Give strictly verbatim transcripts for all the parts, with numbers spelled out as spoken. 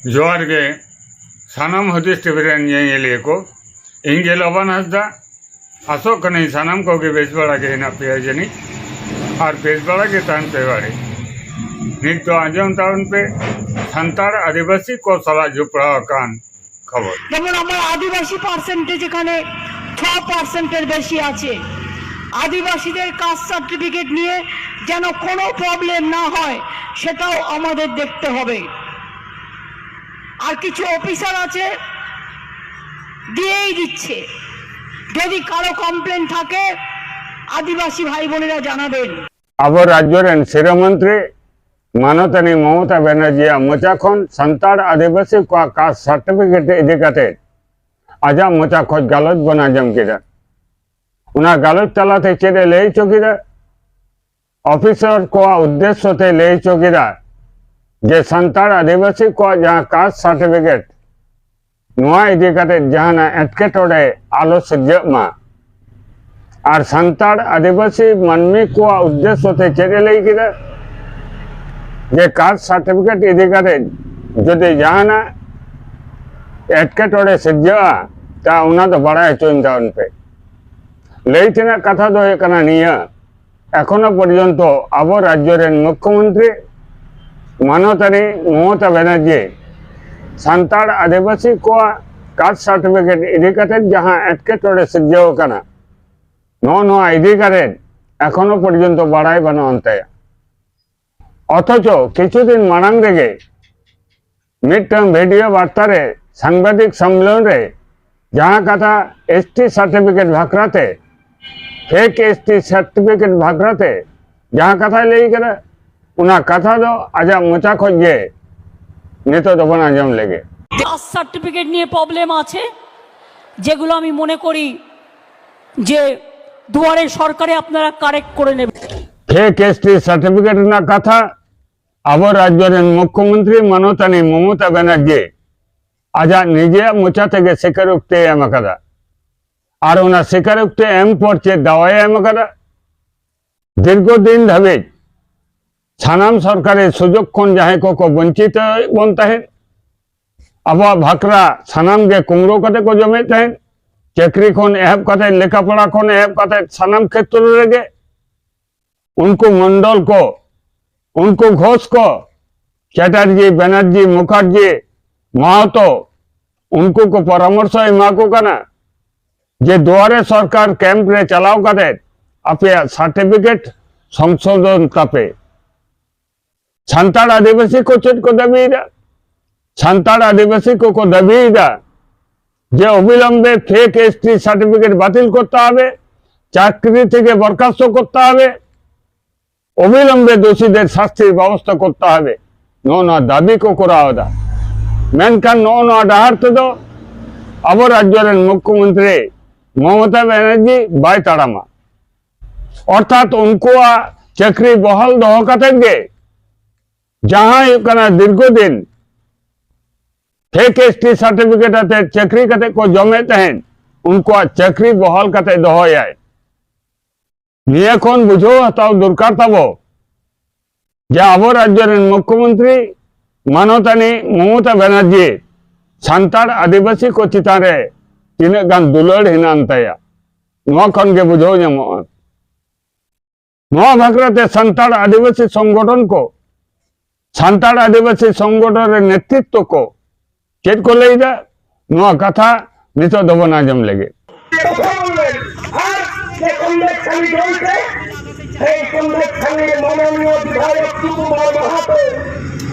ᱡᱚᱦᱟᱨ ᱜᱮ ᱥᱟᱱᱟᱢ ᱦᱩᱫᱤᱥ ᱴᱤᱵᱷᱤ ᱨᱮᱱ ᱧᱮᱧᱮᱞᱤᱭᱟᱹ ᱠᱚ᱾ ᱤᱧ ᱜᱮ ᱞᱚᱵᱟᱱ ᱦᱟᱸᱥᱫᱟ᱾ ᱟᱥᱚᱜ ᱠᱟᱹᱱᱟᱹᱧ ᱥᱟᱱᱟᱢ ᱠᱚᱜᱮ ᱵᱮᱥ ᱵᱟᱲᱟ ᱜᱮ ᱦᱮᱱᱟᱜ ᱯᱮᱭᱟ ᱡᱟᱹᱱᱤᱡ, ᱟᱨ ᱵᱮᱥ ᱵᱟᱲᱟ ᱜᱮ ᱛᱟᱦᱮᱱ ᱯᱮ ᱵᱟᱲᱮ᱾ ᱱᱤᱛ ᱫᱚ ᱟᱸᱡᱚᱢ ᱛᱟᱵᱚᱱ ᱯᱮ ᱥᱟᱱᱛᱟᱲ ᱟᱹᱫᱤᱵᱟᱹᱥᱤ ᱠᱚ ᱥᱟᱞᱟᱜ ᱡᱚᱯᱲᱟᱣ ᱟᱠᱟᱱ ᱠᱷᱚᱵᱚᱨ᱾ যেমন আমার আদিবাসী পার্সেন্টেজ এখানে ছ পার্সেন্টের বেশি আছে। আদিবাসীদের কাস্ট সার্টিফিকেট নিয়ে যেন কোনো প্রবলেম না হয়, সেটাও আমাদের দেখতে হবে। আর কিছু অফিসার আছে, দিয়েই দিচ্ছে। যদি কারো কমপ্লেন থাকে, আদিবাসী ভাই বোনেরা জানাবেন। ᱟᱵᱚ ᱨᱟᱡᱽᱡᱚ ᱨᱮᱱ ᱥᱤᱨᱟᱹ ᱢᱚᱱᱛᱨᱤ ᱢᱟᱱᱚᱛᱟᱱᱤ ᱢᱚᱢᱚᱛᱟ ᱵᱮᱱᱟᱨᱡᱤᱭᱟᱜ ᱢᱚᱪᱟ ᱠᱷᱚᱱ ᱥᱟᱱᱛᱟᱲ ᱟᱹᱫᱤᱵᱟᱹᱥᱤ ᱠᱚᱣᱟᱜ ᱠᱟᱥᱴ ᱥᱟᱨᱴᱤᱯᱷᱤᱠᱮᱴ ᱤᱫᱤ ᱠᱟᱛᱮ ᱟᱡᱟᱜ ᱢᱚᱪᱟ ᱠᱷᱚᱱ ᱜᱟᱞᱚᱪ ᱵᱚᱱ ᱟᱸᱡᱚᱢ ᱠᱮᱫᱟ᱾ ᱚᱱᱟ ᱜᱟᱞᱚᱪ ᱛᱟᱞᱟᱛᱮ ᱪᱮᱫ ᱮ ᱞᱟᱹᱭ ᱦᱚᱪᱚ ᱠᱮᱫᱟ? ᱚᱯᱷᱤᱥᱟᱨ ᱠᱚᱣᱟᱜ ᱩᱫᱽᱫᱮᱥᱥᱚ ᱛᱮ ᱞᱟᱹᱭ ᱦᱚᱪᱚ ᱠᱮᱫᱟ ᱡᱮ ᱥᱟᱱᱛᱟᱲ ᱟᱹᱫᱤᱵᱟᱹᱥᱤ ᱠᱚᱣᱟᱜ ᱡᱟᱦᱟᱸ ᱠᱟᱥᱴ ᱥᱟᱨᱴᱤᱯᱷᱤᱠᱮᱴ, ᱱᱚᱣᱟ ᱤᱫᱤ ᱠᱟᱛᱮ ᱡᱟᱦᱟᱱᱟᱜ ᱮᱴᱠᱮᱴᱚᱬᱮ ᱟᱞᱚ ᱥᱤᱨᱡᱟᱹᱜ ᱢᱟ᱾ ᱟᱨ ᱥᱟᱱᱛᱟᱲ ᱟᱹᱫᱤᱵᱟᱹᱥᱤ ᱢᱟᱹᱱᱢᱤ ᱠᱚᱣᱟᱜ ᱩᱫᱽᱫᱮᱥᱥᱚ ᱛᱮ ᱪᱮᱫ ᱮ ᱞᱟᱹᱭ ᱠᱮᱫᱟ? ᱡᱮ ᱠᱟᱥᱴ ᱥᱟᱨᱴᱤᱯᱷᱤᱠᱮᱴ ᱤᱫᱤ ᱠᱟᱛᱮ ᱡᱩᱫᱤ ᱡᱟᱦᱟᱱᱟᱜ ᱮᱴᱠᱮᱴᱚᱬᱮ ᱥᱤᱨᱡᱟᱹᱜᱼᱟ, ᱛᱟ ᱚᱱᱟ ᱫᱚ ᱵᱟᱲᱟᱭ ᱦᱚᱪᱚᱧ ᱛᱟᱵᱚᱱ ᱯᱮ᱾ ᱞᱟᱹᱭ ᱛᱮᱱᱟᱜ ᱠᱟᱛᱷᱟ ᱫᱚ ᱦᱩᱭᱩᱜ ᱠᱟᱱᱟ ᱱᱤᱭᱟᱹ, ᱮᱠᱷᱚᱱᱳ ᱯᱚᱨᱡᱚᱱᱛᱚ ᱟᱵᱚ ᱨᱟᱡᱽᱡᱚ ᱨᱮᱱ ᱢᱩᱠᱷᱭᱚᱢᱚᱱᱛᱨᱤ ᱢᱟᱱᱚᱛᱟᱱᱤ ᱢᱚᱢᱚᱛᱟ ᱵᱮᱱᱟᱨᱡᱤ ᱥᱟᱱᱛᱟᱲ ᱟᱹᱫᱤᱵᱟᱹᱥᱤ ᱠᱚᱣᱟᱜ ᱠᱟᱥᱴ ᱥᱟᱨᱴᱤᱯᱷᱤᱠᱮᱴ ᱤᱫᱤ ᱠᱟᱛᱮ ᱡᱟᱦᱟᱸ ᱮᱴᱠᱮᱴᱚᱬᱮ ᱥᱤᱨᱡᱟᱹᱣ ᱟᱠᱟᱱᱟ, ᱱᱚᱜᱼᱚ ᱱᱚᱣᱟ ᱤᱫᱤ ᱠᱟᱛᱮ ᱮᱠᱷᱚᱱᱳ ᱯᱚᱨᱡᱚᱱᱛᱚ ᱵᱟᱲᱟᱭ ᱵᱟᱹᱱᱩᱜ ᱟᱱ ᱛᱟᱭᱟ᱾ ᱚᱛᱷᱚᱪᱚ ᱠᱤᱪᱷᱩ ᱫᱤᱱ ᱢᱟᱲᱟᱝ ᱨᱮᱜᱮ ᱢᱤᱫᱴᱟᱝ ᱵᱷᱤᱰᱤᱭᱳ ᱵᱟᱨᱛᱟ ᱨᱮ ᱥᱟᱝᱵᱟᱫᱤᱠ ᱥᱚᱢᱢᱮᱞᱚᱱ ᱨᱮ ᱡᱟᱦᱟᱸ ᱠᱟᱛᱷᱟ ᱮᱥᱴᱤ ᱥᱟᱨᱴᱤᱯᱷᱤᱠᱮᱴ ᱵᱷᱟᱠᱨᱟᱛᱮ, ᱯᱷᱮᱠ ᱮᱥᱴᱤ ᱥᱟᱨᱴᱤᱯᱷᱤᱠᱮᱴ ᱵᱷᱟᱠᱨᱟᱛᱮ ᱡᱟᱦᱟᱸ ᱠᱟᱛᱷᱟᱭ ᱞᱟᱹᱭ ᱠᱟᱫᱟ, ᱚᱱᱟ ᱠᱟᱛᱷᱟ ᱫᱚ ᱟᱡᱟᱜ ᱢᱚᱪᱟ ᱠᱷᱚᱱ ᱜᱮ ᱱᱤᱛᱚᱜ ᱫᱚᱵᱚᱱ ᱟᱸᱡᱚᱢ ᱞᱮᱜᱮ᱾ কাস্ট সার্টিফিকেট নিয়ে প্রবলেম আছে, যেগুলো আমি মনে করি যে দুয়ারে সরকারে আপনারা কারেক্ট করে নেবেন। ᱯᱷᱮᱠ ᱮᱥᱴᱤ ᱥᱟᱨᱴᱤᱯᱷᱤᱠᱮᱴ ᱨᱮᱱᱟᱜ ᱠᱟᱛᱷᱟ ᱟᱵᱚ ᱨᱟᱡᱽᱡᱚ ᱨᱮᱱ ᱢᱩᱠᱷᱭᱚᱢᱚᱱᱛᱨᱤ ᱢᱟᱱᱚᱛᱟᱱᱤ ᱢᱚᱢᱚᱛᱟ ᱵᱮᱱᱟᱨᱡᱤ ᱟᱡᱟᱜ ᱱᱤᱡᱮᱨᱟᱜ ᱢᱚᱪᱟ ᱛᱮᱜᱮ ᱥᱤᱠᱟᱨᱳᱠᱛᱤᱭ ᱮᱢ ᱟᱠᱟᱫᱟ᱾ ᱟᱨ ᱚᱱᱟ ᱥᱤᱠᱟᱨᱳᱠᱛᱤ ᱮᱢ ᱯᱚᱨ ᱪᱮᱫ ᱫᱟᱣᱟᱭ ᱮᱢ ᱟᱠᱟᱫᱟ? ᱫᱤᱨᱜᱷᱚ ᱫᱤᱱ ᱫᱷᱟᱹᱵᱤᱡ ᱥᱟᱱᱟᱢ ᱥᱚᱨᱠᱟᱨᱤ ᱥᱩᱡᱳᱜᱽ ᱠᱷᱚᱱ ᱡᱟᱦᱟᱸᱭ ᱠᱚᱠᱚ ᱵᱚᱧᱪᱤᱛ ᱵᱚᱱ ᱛᱟᱦᱮᱸᱫ, ᱟᱵᱚᱣᱟᱜ ᱵᱷᱟᱠᱨᱟ ᱥᱟᱱᱟᱢ ᱜᱮ ᱠᱩᱢᱲᱩ ᱠᱟᱛᱮ ᱠᱚ ᱡᱚᱢᱮᱫ ᱛᱟᱦᱮᱸᱫ᱾ ᱪᱟᱹᱠᱨᱤ ᱠᱷᱚᱱ ᱮᱦᱚᱵ ᱠᱟᱛᱮ, ᱞᱮᱠᱷᱟ ᱯᱚᱲᱟ ᱠᱷᱚᱱ ᱮᱦᱚᱵ ᱠᱟᱛᱮ, ᱥᱟᱱᱟᱢ ᱠᱷᱮᱛᱨᱚ ᱨᱮᱜᱮ ᱩᱱᱠᱩ ᱢᱚᱱᱰᱚᱞ ᱠᱚ, ᱩᱱᱠᱩ ᱜᱷᱳᱥ ᱠᱚ, ᱪᱮᱴᱟᱨᱡᱤ, ᱵᱮᱱᱟᱨᱡᱤ, ᱢᱩᱠᱷᱟᱨᱡᱤ, ᱢᱟᱦᱟᱛᱚ, ᱩᱱᱠᱩ ᱠᱚ ᱯᱚᱨᱟᱢᱚᱨᱥᱚ ᱮᱢᱟ ᱠᱚ ᱠᱟᱱᱟ ᱡᱮ ᱫᱩᱣᱟᱨᱮ ᱥᱚᱨᱠᱟᱨ ᱠᱮᱢᱯ ᱨᱮ ᱪᱟᱞᱟᱣ ᱠᱟᱛᱮ ᱟᱯᱮᱭᱟᱜ ᱥᱟᱨᱴᱤᱯᱷᱤᱠᱮᱴ ᱥᱚᱝᱥᱳᱫᱷᱚᱱ ᱛᱟᱯᱮ᱾ ᱥᱟᱱᱛᱟᱲ ᱟᱹᱫᱤᱵᱟᱹᱥᱤ ᱠᱚ ᱪᱮᱫ ᱠᱚ ᱫᱟᱹᱵᱤᱭᱮᱫᱟ? ᱥᱟᱱᱛᱟᱲ ᱟᱹᱫᱤᱵᱟᱹᱥᱤ ᱠᱚᱠᱚ ᱫᱟᱹᱵᱤᱭᱮᱫᱟ ᱡᱮ ᱚᱵᱤᱞᱚᱢᱵᱮ ᱯᱷᱮᱠ ᱮᱥᱴᱤ ᱥᱟᱨᱴᱤᱯᱷᱤᱠᱮᱴ ᱵᱟᱛᱤᱞ ᱠᱚᱨᱛᱮ ᱦᱚᱵᱮ, ᱪᱟᱠᱨᱤ ᱛᱷᱮᱠᱮ ᱵᱚᱨᱠᱷᱟᱥᱛᱚ ᱠᱚᱨᱛᱮ ᱦᱚᱵᱮ, ᱚᱵᱤᱞᱚᱢᱵᱮ ᱫᱳᱥᱤᱫᱮᱨ ᱥᱟᱥᱛᱤᱨ ᱵᱮᱵᱚᱥᱛᱷᱟ ᱠᱚᱨᱛᱮ ᱦᱚᱵᱮ, ᱱᱚᱜᱼᱚ ᱱᱚᱣᱟ ᱫᱟᱹᱵᱤ ᱠᱚ ᱠᱚᱨᱟᱣ ᱮᱫᱟ᱾ ᱢᱮᱱᱠᱷᱟᱱ ᱱᱚᱜᱼᱚ ᱱᱚᱣᱟ ᱰᱟᱦᱟᱨ ᱛᱮᱫᱚ ᱟᱵᱚ ᱨᱟᱡᱽᱡᱚ ᱨᱮᱱ ᱢᱩᱠᱷᱭᱚᱢᱚᱱᱛᱨᱤ ᱢᱚᱢᱚᱛᱟ ᱵᱮᱱᱟᱨᱡᱤ ᱵᱟᱭ ᱛᱟᱲᱟᱢᱟ᱾ ᱚᱨᱛᱷᱟᱛ ᱩᱱᱠᱩᱣᱟᱜ ᱪᱟᱹᱠᱨᱤ ᱵᱚᱦᱟᱞ ᱫᱚᱦᱚ ᱠᱟᱛᱮ ᱜᱮ ᱡᱟᱦᱟᱸ ᱦᱩᱭᱩᱜ ᱠᱟᱱᱟ ᱫᱤᱨᱜᱷᱚ ᱫᱤᱱ ᱯᱷᱮᱠ ᱮᱥᱴᱤ ᱥᱟᱨᱴᱤᱯᱷᱤᱠᱮᱴ ᱟᱛᱮ ᱪᱟᱹᱠᱨᱤ ᱠᱟᱛᱮ ᱠᱚ ᱡᱚᱢᱮᱫ ᱛᱟᱦᱮᱸᱫ, ᱩᱱᱠᱩᱣᱟᱜ ᱪᱟᱹᱠᱨᱤ ᱵᱚᱦᱟᱞ ᱠᱟᱛᱮ ᱫᱚᱦᱚᱭᱟᱭ᱾ ᱱᱤᱭᱟᱹ ᱠᱷᱚᱱ ᱵᱩᱡᱷᱟᱹᱣ ᱦᱟᱛᱟᱣ ᱫᱚᱨᱠᱟᱨ ᱛᱟᱵᱚ ᱡᱮ ᱟᱵᱚ ᱨᱟᱡᱽᱡᱚ ᱨᱮᱱ ᱢᱩᱠᱷᱭᱚᱢᱚᱱᱛᱨᱤ ᱢᱟᱱᱚᱛᱟᱱᱤ ᱢᱚᱢᱚᱛᱟ ᱵᱮᱱᱟᱨᱡᱤ ᱥᱟᱱᱛᱟᱲ ᱟᱹᱫᱤᱵᱟᱹᱥᱤ ᱠᱚ ᱪᱮᱛᱟᱱ ᱨᱮ ᱛᱤᱱᱟᱹᱜ ᱜᱟᱱ ᱫᱩᱞᱟᱹᱲ ᱦᱮᱱᱟᱜ ᱛᱟᱭᱟ, ᱱᱚᱣᱟ ᱠᱷᱚᱱ ᱜᱮ ᱵᱩᱡᱷᱟᱹᱣ ᱧᱟᱢᱚᱜᱼᱟ᱾ ᱱᱚᱣᱟ ᱵᱟᱠᱷᱨᱟ ᱛᱮ ᱥᱟᱱᱛᱟᱲ ᱟᱹᱫᱤᱵᱟᱹᱥᱤ ᱥᱚᱝᱜᱚᱴᱷᱚᱱ ᱠᱚ, ᱥᱟᱱᱛᱟᱲ ᱟᱹᱫᱤᱵᱟᱹᱥᱤ ᱥᱚᱝᱜᱚᱴᱷᱚᱱ ᱨᱮ ᱱᱮᱛᱨᱤᱛᱵ ᱠᱚ ᱪᱮᱫ ᱠᱚ ᱞᱟᱹᱭ ᱮᱫᱟ, ᱱᱚᱣᱟ ᱠᱟᱛᱷᱟ ᱱᱤᱛᱚᱜ ᱫᱚᱵᱚᱱ ᱟᱸᱡᱚᱢ ᱞᱮᱜᱮ᱾ ᱟᱨ ᱡᱮ ᱠᱚᱝᱜᱨᱮᱥ ᱠᱟᱹᱢᱤ ᱫᱚᱞ ᱛᱮ, ᱥᱮᱭ ᱠᱚᱝᱜᱨᱮᱥ ᱠᱟᱹᱢᱤ ᱨᱮ ᱢᱟᱱᱚᱱᱤᱭᱚ ᱵᱤᱫᱷᱟᱭᱚᱠ ᱥᱩᱠᱩᱢᱟᱨ ᱢᱟᱦᱟᱛᱚ,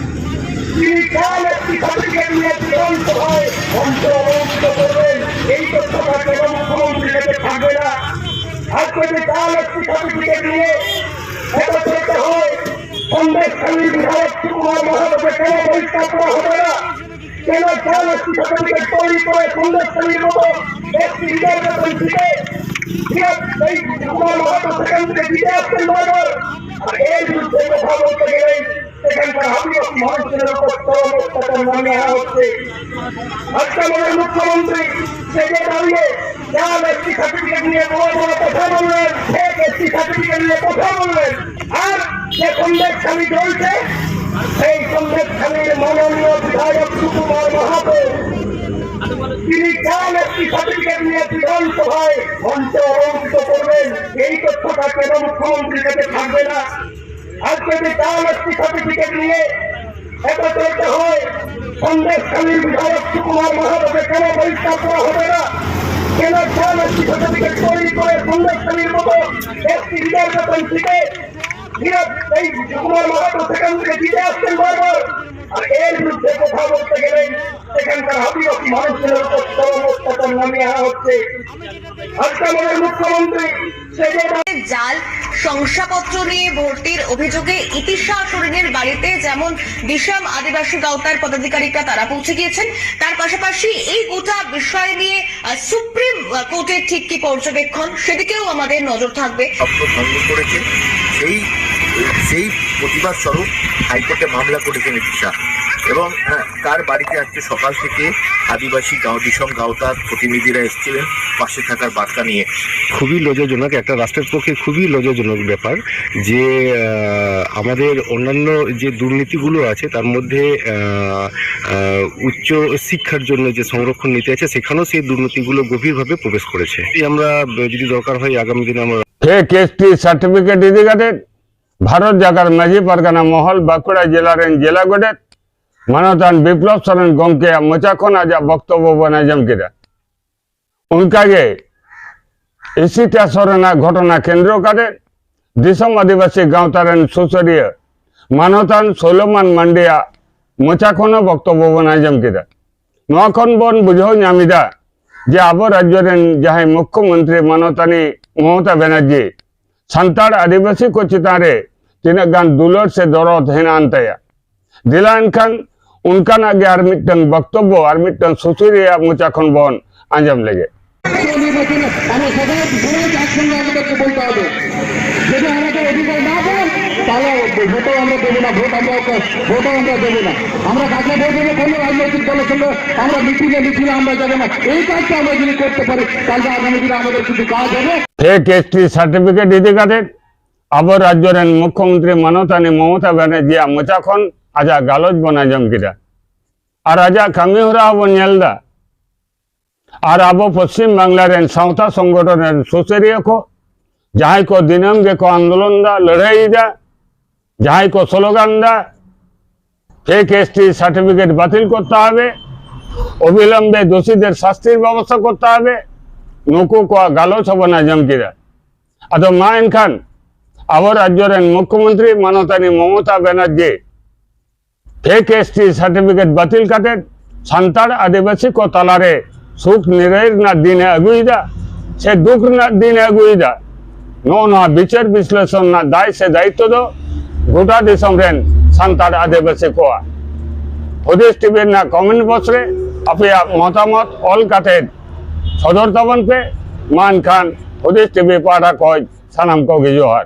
তিনি চার একটি সার্টিফিকেট নিয়ে বিধানসভায় মঞ্চে অবস্থিত করবেন। এই তথ্যটা কেন মুখ্যমন্ত্রীর কাছে থাকবে না? আজকে যে চার একটি সার্টিফিকেট নিয়ে একত্রিত হয়, সন্দেশখালীর বিধায়ক সুকুমার মাহাতোকে কেন বহিষ্কার করা হবে না? কেন চার একটি সার্টিফিকেট তৈরি করে সন্দেশখালীর মতো একটি রিজার্ভেশন সিটে বিরাট এই সুকুমার মাহাতো সেখান থেকে জিতে আসছেন বারবার? আর এর বিরুদ্ধে কথা বলতে গেলেই সেখানকার হাবিরক মানুষের উপর চরম অত্যাচার নামিয়ে আনা হচ্ছে। আজকে আমাদের মুখ্যমন্ত্রী সেজে দাঁড়িয়ে চার একটি সার্টিফিকেট নিয়ে বড় বড় কথা বললেন, ফেক একটি সার্টিফিকেট নিয়ে কথা বললেন। আর যে সন্দেশখালী চলছে, সেই সন্দেশখালীর মাননীয় বিধায়ক সুকুমার মাহাতো, তিনি চান একটি সার্টিফিকেট নিয়ে বিধানসভায় মঞ্চে অলঙ্কৃত করবেন, এই তথ্যটা কেন মুখ্যমন্ত্রীর কাছে থাকবে না? আজকে যে চান একটি সার্টিফিকেট নিয়ে একত্রিত হয়, সন্দেশখালীর বিধায়ক সুকুমার মাহাতোকে কেন বহিষ্কার করা হবে না? কেন চান একটি সার্টিফিকেট তৈরি করে সন্দেশখালীর মতো একটি রিজার্ভেশন সিটে বিরাট এই সুকুমার মাহাতো সেখান থেকে জিতে আসছেন বারবার। আর এর বিরুদ্ধে কথা বলতে গেলে সেখানকার আদিবাসী মানুষদের উপর চরম অত্যাচার নামিয়ে আনা হচ্ছে। আজকে আমাদের মুখ্যমন্ত্রী সে যে জাল শংসাপত্র নিয়ে ভর্তির অভিযোগে ইতিশা সোরেনের বাড়িতে যেমন দিশাম আদিবাসী গাঁওতার পদাধিকারীরা তারা পৌঁছে গিয়েছেন, তার পাশাপাশি এই গোটা বিষয় নিয়ে আহ, সুপ্রিম কোর্টের ঠিক কি পর্যবেক্ষণ, সেদিকেও আমাদের নজর থাকবে। ভঙ্গ করেছে, সেই সেই প্রতিবাদ স্বরূপ হাইকোর্টে মামলা করেছেন ইতিশা। এবং আহ, তার বাড়িতে আজকে সকাল থেকে আদিবাসী গাঁও দিশাম গাঁওতার প্রতিনিধিরা এসেছিলেন পাশে থাকার বার্তা নিয়ে। খুবই লজ্জাজনক, একটা রাষ্ট্রের পক্ষে খুবই লজ্জাজনক ব্যাপার যে আহ, আমাদের অন্যান্য যে দুর্নীতিগুলো আছে তার মধ্যে আহ, আহ, উচ্চ শিক্ষার জন্য যে সংরক্ষণ নীতি আছে সেখানেও সেই দুর্নীতিগুলো গভীরভাবে প্রবেশ করেছে। এই আমরা যদি দরকার হয় আগামী দিনে আমরা ফেক এসটি সার্টিফিকেট ইদি কাᱛᱮ ᱵᱷᱟᱨᱚᱛ ᱡᱟᱠᱟᱛ ᱢᱟᱹᱡᱷᱤ ᱯᱟᱨᱜᱟᱱᱟ ᱢᱚᱦᱚᱞ ᱵᱟᱸᱠᱩᱲᱟ ᱡᱮᱞᱟ ᱨᱮᱱ ᱡᱮᱞᱟ ᱜᱚᱰᱮᱛ ᱢᱟᱱᱚᱛᱟᱱ ᱵᱤᱯᱞᱚᱵ ᱥᱚᱨᱮᱱ ᱜᱚᱢᱠᱮᱭᱟᱜ ᱢᱚᱪᱟ ᱠᱷᱚᱱ ᱟᱡᱟᱜ ᱵᱚᱠᱛᱚᱵᱵᱚ ᱵᱚᱱ ᱟᱸᱡᱚᱢ ᱠᱮᱫᱟ᱾ ᱚᱱᱠᱟᱜᱮ ᱤᱥᱤ ᱪᱟᱥᱚ ᱨᱮᱱᱟᱜ ᱜᱷᱚᱴᱚᱱᱟ ᱠᱮᱱᱫᱨᱚ ᱠᱟᱛᱮ ᱫᱤᱥᱚᱢ ᱟᱹᱫᱤᱵᱟᱹᱥᱤ ᱜᱟᱶᱛᱟ ᱨᱮᱱ ᱥᱩᱥᱟᱹᱨᱤᱭᱟᱹ ᱢᱟᱱᱚᱛᱟᱱ ᱥᱳᱞᱳᱢᱟᱱ ᱢᱟᱱᱰᱤᱭᱟᱜ ᱢᱚᱪᱟ ᱠᱷᱚᱱ ᱦᱚᱸ ᱵᱚᱠᱛᱚᱵᱵᱚ ᱵᱚᱱ ᱟᱸᱡᱚᱢ ᱠᱮᱫᱟ᱾ ᱱᱚᱣᱟ ᱠᱷᱚᱱ ᱵᱚᱱ ᱵᱩᱡᱷᱟᱹᱣ ᱧᱟᱢ ᱮᱫᱟ ᱡᱮ ᱟᱵᱚ ᱨᱟᱡᱽᱡᱚ ᱨᱮᱱ ᱡᱟᱦᱟᱸᱭ ᱢᱩᱠᱠᱷᱚ ᱢᱚᱱᱛᱨᱤ ᱢᱟᱱᱚᱛᱟᱱᱤ ᱢᱚᱢᱚᱛᱟ ᱵᱮᱱᱟᱨᱡᱤ ᱥᱟᱱᱛᱟᱲ ᱟᱹᱫᱤᱵᱟᱹᱥᱤ ᱠᱚ ᱪᱮᱛᱟᱱ ᱨᱮ ᱛᱤᱱᱟᱹᱜ ᱜᱟᱱ ᱫᱩᱞᱟᱹᱲ ᱥᱮ ᱫᱚᱨᱚᱫ ᱦᱮᱱᱟᱜᱼᱟᱱ ᱛᱟᱭᱟ᱾ ᱫᱮᱞᱟ ᱮᱱᱠᱷᱟᱱ ᱚᱱᱠᱟᱱᱟᱜ ᱜᱮ ᱟᱨ ᱢᱤᱫᱴᱟᱝ ᱵᱚᱠᱛᱚᱵᱵᱚ ᱟᱨ ᱢᱤᱫᱴᱟᱝ ᱥᱩᱥᱟᱹᱨᱤᱭᱟᱹ ᱢᱚᱪᱟ ᱠᱷᱚᱱ ᱵᱚᱱ ᱟᱸᱡᱚᱢ ᱞᱮᱜᱮ᱾ নির্বাচনে আমরা সবাই সবাইকে একসঙ্গে আমাদেরকে বলতে হবে। যদি আমাদের অধিকার না দেন, তাহলে ভোটও আমরা দেবো না, ভোট আমরা ওকে ভোটও আমরা দেবো না। আমরা কাকে ভোট দেবো, কোনো রাজনৈতিক দলের সঙ্গে আমরা মিছিলে মিছিলে আমরা যাবো না। এই কাজটা আমরা যদি করতে পারি, তাহলে আগামী দিনে আমাদের কিছু কাজ হবে। ফেক এসটি সার্টিফিকেট ইদি কাᱛᱮ ᱟᱵᱚ ᱨᱟᱡᱽᱡᱚ ᱨᱮᱱ ᱢᱩᱠᱷᱭᱚᱢᱚᱱᱛᱨᱤ ᱢᱟᱱᱚᱛᱟᱱᱤ ᱢᱚᱢᱚᱛᱟ ᱵᱟᱱᱟᱨᱡᱤᱭᱟᱜ ᱢᱚᱪᱟ ᱠᱷᱚᱱ ᱟᱡᱟᱜ ᱜᱟᱞᱚᱪ ᱵᱚᱱ ᱟᱸᱡᱚᱢ ᱠᱮᱫᱟ᱾ ᱟᱨ ᱟᱡᱟᱜ ᱠᱟᱹᱢᱤ ᱦᱚᱨᱟ ᱦᱚᱸᱵᱚᱱ ᱧᱮᱞ ᱮᱫᱟ᱾ ᱟᱨ ᱟᱵᱚ ᱯᱚᱥᱪᱤᱢ ᱵᱟᱝᱞᱟ ᱨᱮᱱ ᱥᱟᱶᱛᱟ ᱥᱚᱝᱜᱚᱴᱷᱚᱱ ᱨᱮᱱ ᱥᱩᱥᱟᱹᱨᱤᱭᱟᱹ ᱠᱚ, ᱡᱟᱦᱟᱸᱭ ᱠᱚ ᱫᱤᱱᱟᱹᱢ ᱜᱮᱠᱚ ᱟᱱᱫᱳᱞᱚᱱ ᱮᱫᱟ, ᱞᱟᱹᱲᱦᱟᱹᱭ ᱮᱫᱟ, ᱡᱟᱦᱟᱸᱭ ᱠᱚ ᱥᱞᱳᱜᱟᱱ ᱮᱫᱟ, ᱯᱷᱮᱠ ᱮᱥ ᱴᱤ ᱥᱟᱨᱴᱤᱯᱷᱤᱠᱮᱴ ᱵᱟᱹᱛᱤᱞ ᱠᱚᱨᱛᱮ ᱦᱚᱵᱮ, ᱚᱵᱤᱞᱚᱢᱵᱮ ᱫᱳᱥᱤᱫᱮᱨ ᱥᱟᱥᱛᱤᱨ ᱵᱮᱵᱚᱥᱛᱷᱟ ᱠᱚᱨᱛᱮ ᱦᱚᱵᱮ, ᱱᱩᱠᱩ ᱠᱚᱣᱟᱜ ᱜᱟᱞᱚᱪ ᱦᱚᱸᱵᱚᱱ ᱟᱸᱡᱚᱢ ᱠᱮᱫᱟ᱾ ᱟᱫᱚ ᱢᱟ ᱮᱱᱠᱷᱟᱱ ᱟᱵᱚ ᱨᱟᱡᱽᱡᱚ ᱨᱮᱱ ᱢᱩᱠᱷᱭᱚᱢᱚᱱᱛᱨᱤ ᱢᱟᱱᱚᱛᱟᱱᱤ Mamata Banerjee fake S T certificate ᱵᱟᱹᱛᱤᱞ ᱠᱟᱛᱮ ᱥᱟᱱᱛᱟᱲ ᱟᱹᱫᱤᱵᱟᱹᱥᱤ ᱠᱚ ᱛᱟᱞᱟᱨᱮ ᱥᱩᱠ ᱱᱤᱨᱟᱹᱭ ᱨᱮᱱᱟᱜ ᱫᱤᱱ ᱮ ᱟᱹᱜᱩᱭᱮᱫᱟ ᱥᱮ ᱫᱩᱠ ᱨᱮᱱᱟᱜ ᱫᱤᱱ ᱮ ᱟᱹᱜᱩᱭᱮᱫᱟ, ᱱᱚᱜᱼᱚ ᱱᱚᱣᱟ ᱵᱤᱪᱟᱹᱨ ᱵᱤᱥᱞᱮᱥᱚᱱ ᱨᱮᱱᱟᱜ ᱫᱟᱭ ᱥᱮ ᱫᱟᱭᱤᱛᱛᱚ ᱫᱚ ᱜᱚᱴᱟ ᱫᱤᱥᱚᱢ ᱨᱮᱱ ᱥᱟᱱᱛᱟᱲ ᱟᱹᱫᱤᱵᱟᱹᱥᱤ ᱠᱚᱣᱟᱜ᱾ ᱦᱩᱫᱤᱥ ᱴᱤᱵᱷᱤ ᱨᱮᱱᱟᱜ ᱠᱚᱢᱮᱱᱴ ᱵᱚᱠᱥ ᱨᱮ ᱟᱯᱮᱭᱟᱜ ᱢᱚᱛᱟᱢᱚᱛ ᱚᱞ ᱠᱟᱛᱮ ᱥᱚᱫᱚᱨ ᱛᱟᱵᱚᱱ ᱯᱮ᱾ ᱢᱟ ᱮᱱᱠᱷᱟᱱ ᱦᱩᱫᱤᱥ ᱴᱤᱵᱷᱤ ᱯᱟᱦᱴᱟ ᱠᱷᱚᱱ ᱥᱟᱱᱟᱢ ᱠᱚᱜᱮ ᱡᱚᱦᱟᱨ᱾